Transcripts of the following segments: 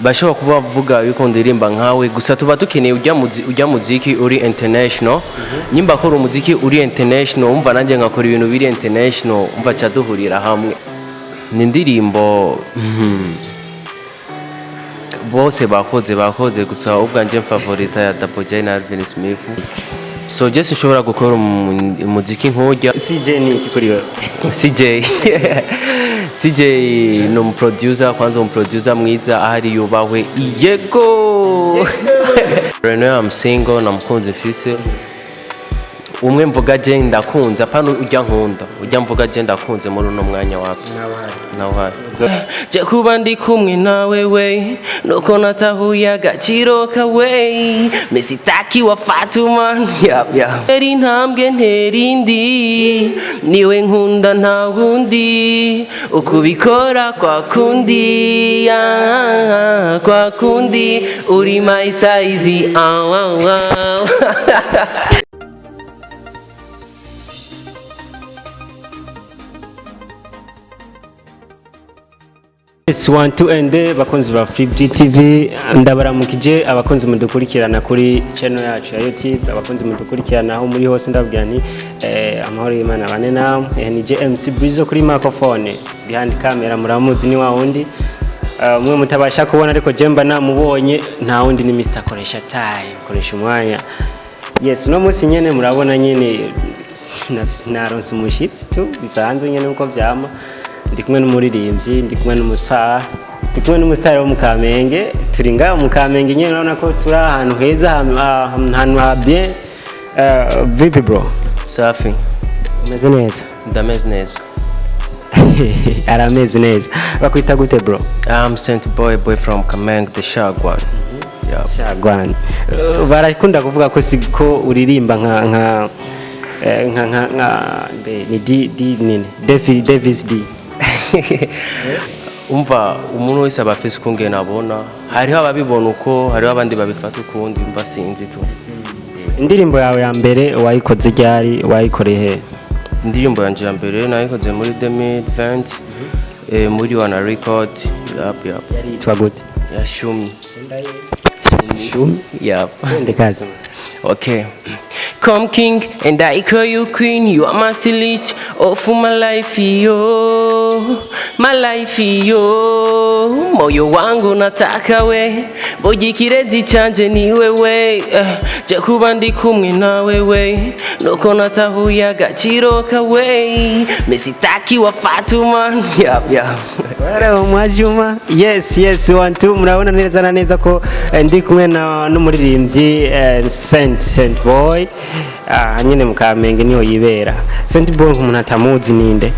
Bashobora kuba bavuga yuko ndirimba nkawe, gusa tuba dukeneye ujya muziki uri international. Nyimba akora umuziki uri international, umva nanjye ngakora ibintu biri international, umva ca duhurira hamwe. Ni indirimbo bose bakoze, gusa ubwanjye mfavorita ya Double J na Alvin Smith. So je sinshobora gukora umuziki nk'ujya. CJ ni iki kuri wewe? CJ ni umuproducer, kwanza umuproducer mwiza ahari yubahwe, yego. Right now I'm single, nta mukunzi mfise. Umwe mvuga je ndakunze, apana ujya nkunda, ujya mvuga je ndakunze muri uno mwanya wapi, nawe je kuba ndi kumwe nawe we, nuko natahuye agaciro kawe, mesitaki wa Fatuma. Yap yap, ntera intambwe ntera indi, niwe nkunda nta wundi, ukubikora kwa kundi, ah, kwa kundi uri my size, ah, ah, ah. Yes, one two and bakunzi ba Flip GTV, ndabaramukije. Abakunzi mudukurikirana kuri channel yacu ya YouTube, abakunzi mudukurikirana aho muri hose, ndababwira nti amahoro y'Imana bane namwe. Ni JMC Brizo kuri microphone, behind camera muramuzi ni wa wundi umwe mutabasha kubona, ariko je mba namubonye, nta wundi ni Mr Koresha Time, koresha umwanya. Yes, uno munsi nyene murabona nyene naronse umushitsi tu bisanzwe nyene uko vyama. Ndi kumwe n'umuririmbyi, ndi kumwe n'umustar, ndi kumwe n'umustar wo mu Kamenge. Turi ngaha mu Kamenge nyene, urabona ko turi ahantu heza, ahantu ha bien. Vipi bro? Safi. Umeze neza? Ndameze neza. Arameze neza. Bakwita gute bro? I'm Saint Boy, boy from Kamenge, the Shagwan. Yeah. Shagwan. Barakunda kuvuga ko si ko uririmba nka nka mbe, ni D D nini, Davis D. Umva, umuntu wese aba afise ukungene abona. Hariho ababibona uko, hariho abandi babifata ukundi, umva sinzi tu. Indirimbo yawe ya mbere wayikoze ryari, wayikoreye he? Indirimbo yanje ya mbere nayikoze muri 2020, muri Wana Record. Yap. Yari yitwa gute? Yashumi. Shumi. Yap. Twende kazi. Okay. Come king and I call you queen. You are my stylist of my life, yo. My life, yo. Moyo wangu nataka we. Boji kirezi chanje ni wewe. Je kuba ndi kumwe na wewe. Nuko natahuye agaciro kawe. Mesitaki wa Fatuma. Yap. Wala Mwajuma. Yes, one two, murabona neza na neza ko ndi kumwe na n'umuririmbyi Saint Boy. Ah, nyine mu Kamenge niho yibera. Saint Boy umuntu atamuzi ninde?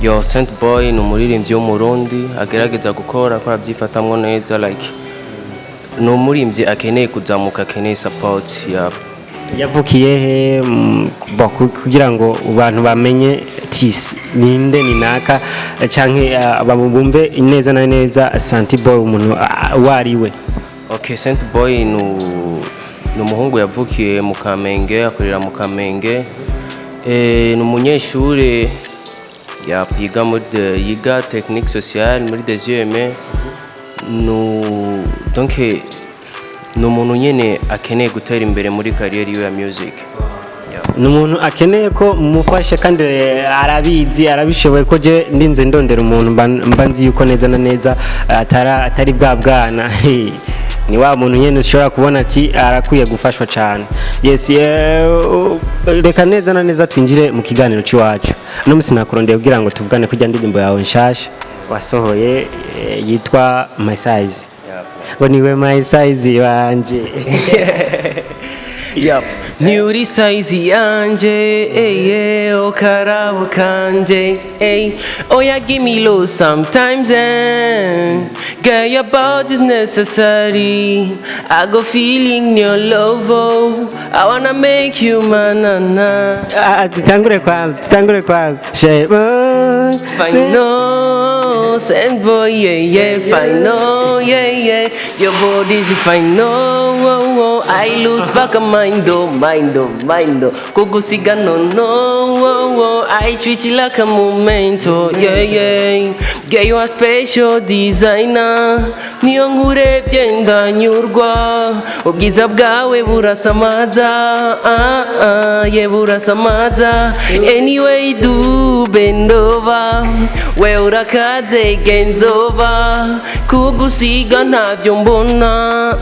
Yo, Saint Boy ni umuririmbyi w'Umurundi agerageza gukora, akora abyifatamwo neza, like ni umuririmbyi akeneye kuzamuka, akeneye support ya. Yavukiye he? Kugira ngo abantu bamenye tisi ninde, ni naka, canke bamubumbe neza na neza Saint Boy umuntu uwo ari we. Okay, Saint Boy ni umuhungu yavukiye mu Kamenge, akorera mu Kamenge. Ni umunyeshure yiga muri yiga technique sociale muri deuxième. Donc ni umuntu nyene akeneye gutera imbere muri carrière yiwe ya music. Ni umuntu akeneye ko mumufashe kandi arabizi, arabishoboye, ko je ndinze ndondera umuntu mba nzi yuko neza na neza atari bwa bwana, ni wa muntu nyene ushobora kubona ati arakwiye gufashwa cyane. Yes, reka neza na neza twinjire mu kiganiro cy'iwacu. Uno musi nakurondeye kugira ngo tuvugane kurya ndirimbo yawe nshasha wasohoye, yitwa My Size, ngo niwe my size wanje. Yep. Ni uri size yanje, ey, okarabo kanje, ey. Oya, give me low sometimes, eh. Girl, your body's necessary. I go feeling your love, oh. I wanna make you my nana. Ah, tutangure kwanza, tutangure kwanza. Shebo. Final, send boy, yeah, final, yeah. Your body's final, oh. I lose back of mind, oh, mind, oh, mind, oh. Kugusiga, no, oh. I treat you like a momento, yeah. Girl, you are special designer. Niyo nkurebye ndanyurwa. Ubwiza bwawe burasamaza, ah, ah, ye burasamaza. Anyway do bend over. We urakaze, game's over. Kugusiga ntabyo mbona,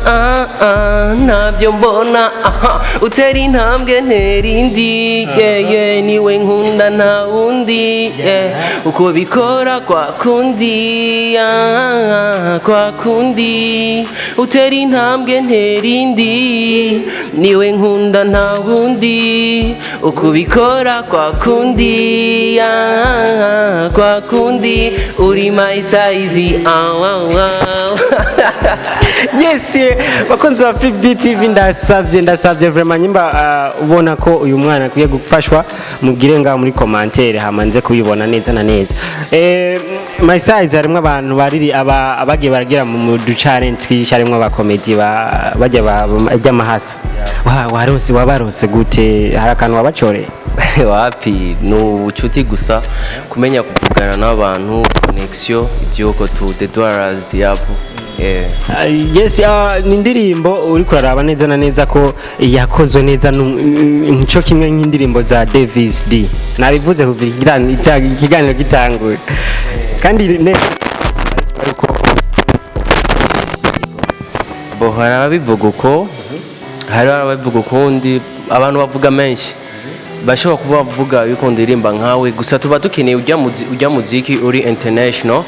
ah, ah, ntabyo mbona, aha. Utera intambwe ntera indi, yeah, niwe nkunda nta wundi, yeah. Uko bikora kwa kundi, ah, kwa kundi. Utera intambwe ntera indi, niwe nkunda nta wundi. Uko bikora kwa kundi, ah, kwa kundi. Uri my size, ah, ah, ah. Yes, bakunzi ba Flip TV, ndasavye vraiment, nyimba ubona ko uyu mwana akwiye gufashwa, mugire ngaho muri commentaire, hamanze kubibona neza na neza. My size harimwo abantu bariri aba abagiye baragira mu du challenge twishi, harimwo abakomedi ba bajya bajya amahasa. Warose wabarose gute? Hari akantu wabacoreye? Wapi, ni ubucuti gusa, kumenya kuvugana n'abantu, connection, ibyuko tu the dollars yapo, yeah. Yes, ni indirimbo uri kuraraba neza na neza ko yakozwe neza, nico kimwe nk'indirimbo za Davis D. Nabivuze kuva ikiganiro gitanguye, kandi neza ariko. Bo hari ababivuga uko, hari ababivuga ukundi. Abantu bavuga menshi, bashobora kuba bavuga yuko ndirimba nkawe. Gusa tuba dukeneye ujya muziki uri international.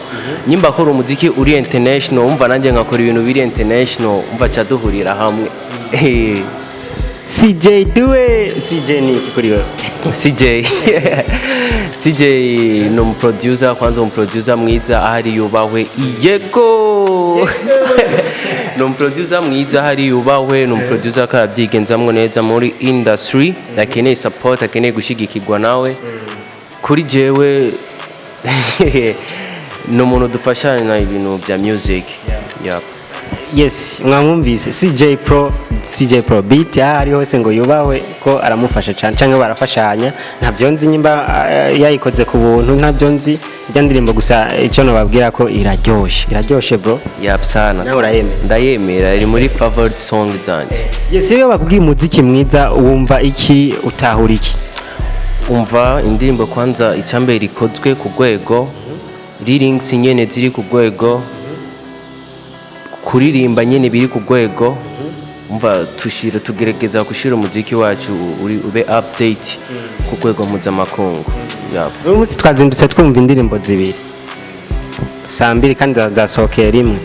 Nyimba akora umuziki uri international, umva nanjye nkakora ibintu biri international, umva ca duhurira hamwe. CJ Due, CJ ni iki kuri wewe? CJ, CJ ni umuproducer kwanza, umuproducer mwiza ahari yubahwe. Yego, ni umuproducer mwiza ahari yubahwe, ni umuproducer ko arabyigenzamwo neza muri industry, akeneye support, akeneye gushigikirwa nawe. Kuri jewe ni umuntu dufashanya ibintu bya music. Yep. Yes, mwamwumvise CJ Pro, CJ Pro Beat, aho ari hose ngo yubahwe ko aramufasha cyane cyangwa barafashanya, ntabyo nzi. Nyimba yayikoze ku buntu, ntabyo nzi ijya ndirimbo. Gusa icyo nababwira ko iraryoshe, iraryoshe bro. Yap, sana. Nawe urayemera? Ndayemera, iri muri favorite song zanjye. Yes, iyo bakubwiye umuziki mwiza wumva iki, utahura iki? Umva indirimbo kwanza, icyambere ikozwe ku rwego, lyrics nyene ziri ku rwego, kuririmba nyene biri ku rwego. Umva tushira tugerageza gushira umuziki wacu uri ube update ku rwego mpuzamakungu. Yap. Uyu munsi twazindutse twumva indirimbo zibiri saa mbiri, kandi zasohokeye rimwe,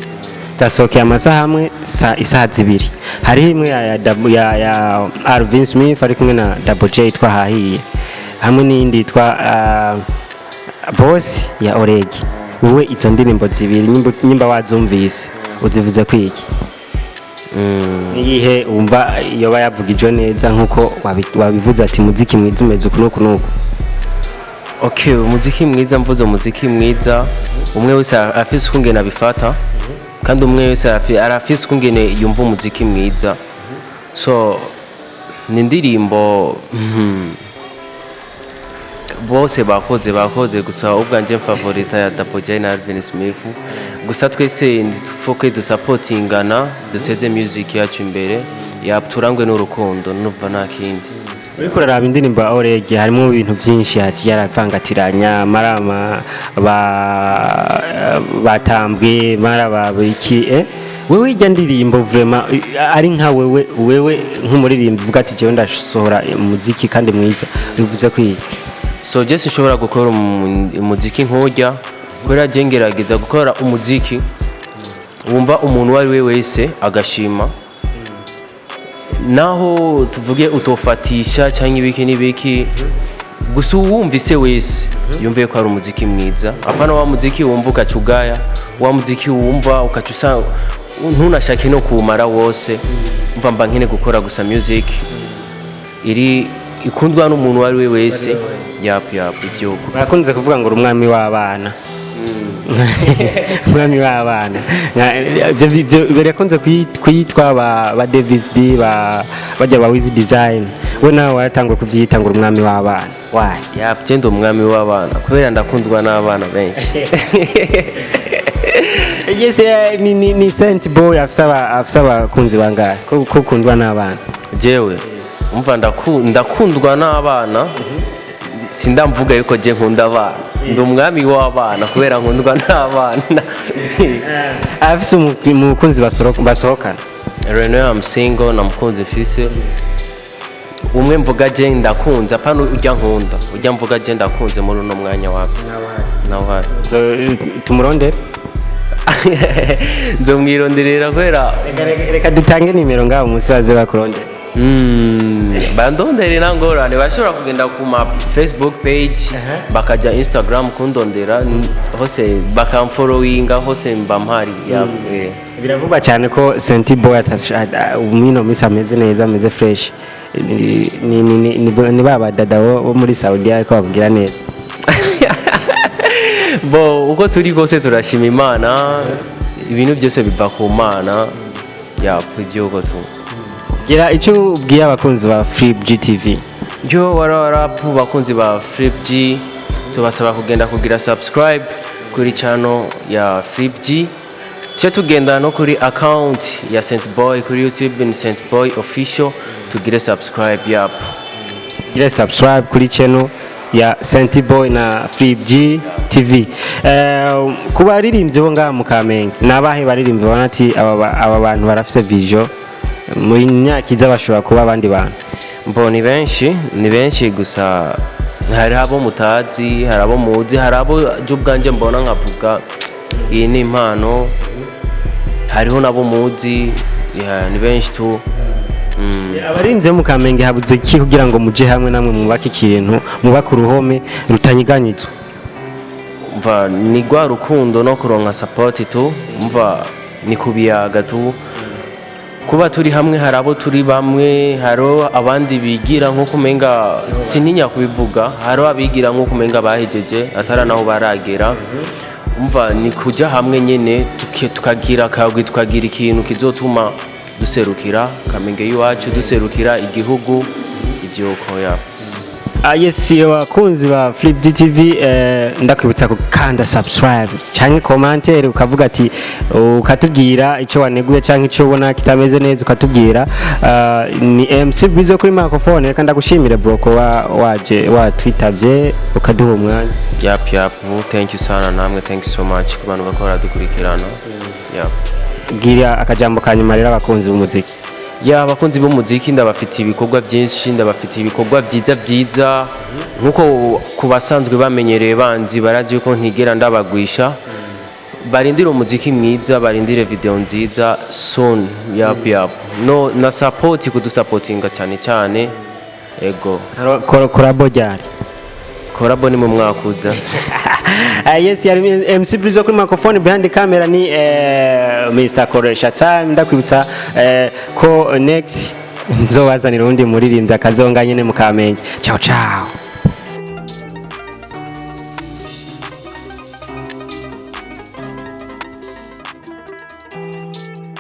zasohokeye amasaha amwe, isaha 2. Hariho imwe ya Alvin Smith ari kumwe na Double J yitwa Hahiye, hamwe n'iyindi yitwa Boss ya Oregi. Wowe izo ndirimbo zibiri, nyimba wazumvise, uzivuze kwiki? Niyihe wumva yoba yavugijwe neza nkuko wabivuze ati muziki mwiza umeze uku n'uku n'uku? Okay, umuziki mwiza, mvuze umuziki mwiza, umwe wese afise ukungene abifata, kandi umwe wese arafise ukungene yumva umuziki mwiza. So ni indirimbo bose bakoze, gusa ubwanje mfavorita ya Double J na Alvin Smith. Gusa twese tufoke dusapotingana, duteze music yacu imbere, ya turangwe n'urukundo, numva nta kindi. Uriko uraraba indirimbo ya Orege, harimo ibintu byinshi yagiye aravangatiranya, marama ba batambwe maraba iki. Wewe ijya ndirimbo vraiment ari nka wewe nk'umuririmbyi uvuga ati jewe ndasohora umuziki kandi mwiza, bivuze kwiye? So je sinshobora gukora umuziki nk'urya, kubera je ngerageza gukora umuziki wumva umuntu uwo ari we wese agashima, naho tuvuge utofatisha cyangwa ibiki n'ibiki. Gusa uwumvise wese yumve ko ari umuziki mwiza, apana wa muziki wumva ugaca ugaya, wa muziki wumva ugaca usa ntunashake no kuwumara wose. Mva mba nkene gukora gusa music iri ikundwa n'umuntu uwo ari we wese. Yap, yap, ibyuko. Barakunze kuvuga ngo uri umwami w'abana, umwami w'abana. Birakunze kwitwa ba Davis D, ba bajya ba Wiz Design. We nawe waratangwe kuvyita ngo uri umwami w'abana, why? Ya, je ndi umwami w'abana kubera ndakundwa n'abana benshi. Yes, ni Saint Boy afise abakunzi bangahe ko ukundwa n'abana? Jewe umva, ndakundwa n'abana, sindamvuga yuko je nkunda abana. Ndi umwami w'abana kubera nkundwa n'abana. Afise umukunzi basohokana? Right now I'm single, nta mukunzi mfise. Umwe mvuga je ndakunze, apana ujya nkunda, ujya mvuga je ndakunze muri uno mwanya wapi, nawe uhari. Tumurondere. Nzomwironderera kubera Reka dutange nimero ngaho umunsi baze bakurondere. Bandondere nta ngorane, bashobora kugenda ku ma Facebook page, bakaja Instagram kundondera, hose bakamfollowinga, hose mba mpari ya. Biravugwa cyane ko Saint Boy mwino minsi ameze neza, ameze fresh. Ni ba badada bo muri Saudi ariko bakugira neza. Bo uko turi kose turashima Imana, ibintu byose biva ku Mana ya igihugu tu. Gira icyo ubwiye abakunzi ba Flip GTV. Yo, wara wara bakunzi ba Flip G, tubasaba kugenda kugira subscribe kuri channel ya Flip G, cyo tugenda no kuri account ya Saint Boy kuri YouTube, ni Saint Boy Official, tugire subscribe, yap. Gira subscribe kuri channel ya Saint Boy na Flip G TV. Ku baririmbyi bo ngaha mu Kamenge, ni abahe baririmbyi babona ati aba bantu barafise vision, mu myaka iza bashobora kuba abandi bantu? Mbo ni benshi, ni benshi, gusa hari abo mutazi, hari abo muzi, hari abo je ubwanje mbona nkavuga iyi ni impano, hariho nabo muzi, yeah, ni benshi tu. Abaririmbyi bo mu Kamenge, habuze iki kugira ngo muje hamwe namwe mwubake ikintu, mwubake uruhome rutanyiganyizwa? Mva ni rwa rukundo no kuronka support tu. Mva ni kubiyaga tu, kuba turi hamwe. Hari abo turi bamwe, hari abandi bigira nk'uko umenga, sininya kubivuga, hari abigira nk'uko umenga bahejeje atari naho baragera. Umva, ni kuja hamwe nyene, tukagira akagwi, tukagira ikintu kizotuma duserukira Kamenge y'iwacu, duserukira igihugu, ivyuko ya. Ah, yes, abakunzi ba Flip DTV, ndakwibutsa gukanda subscribe canke commentaire, ukavuga ati, ukatubwira icyo waneguye canke icyo ubona kitameze neza, ukatubwira. Ni MC Bizo kuri microphone. Reka ndagushimire bro ko waje watwitabye ukaduha umwanya. Yap, thank you sana namwe, thank you so much ku bantu bakora dukurikirana, yap. Bwira akajambo ka nyuma rero abakunzi b'umuziki. Ya, abakunzi b'umuziki, ndabafitiye ibikorwa byinshi, ndabafitiye ibikorwa byiza byiza. Nkuko ku basanzwe bamenyereye banzi, barazi yuko ntigera ndabagwisha. Barindire umuziki mwiza, barindire video nziza soon, yap, no na support, kudusapotinga cyane cyane, ego. Collabo ryari? Collabo ni mu mwaka uza. Yes, yari MC Brizo kuri microphone, behind the camera ni Mr. Koresha Time. Ndakwibutsa ko next nzobazanira uwundi muririmbyi akazonga nyene mu Kamenge. Ciao ciao.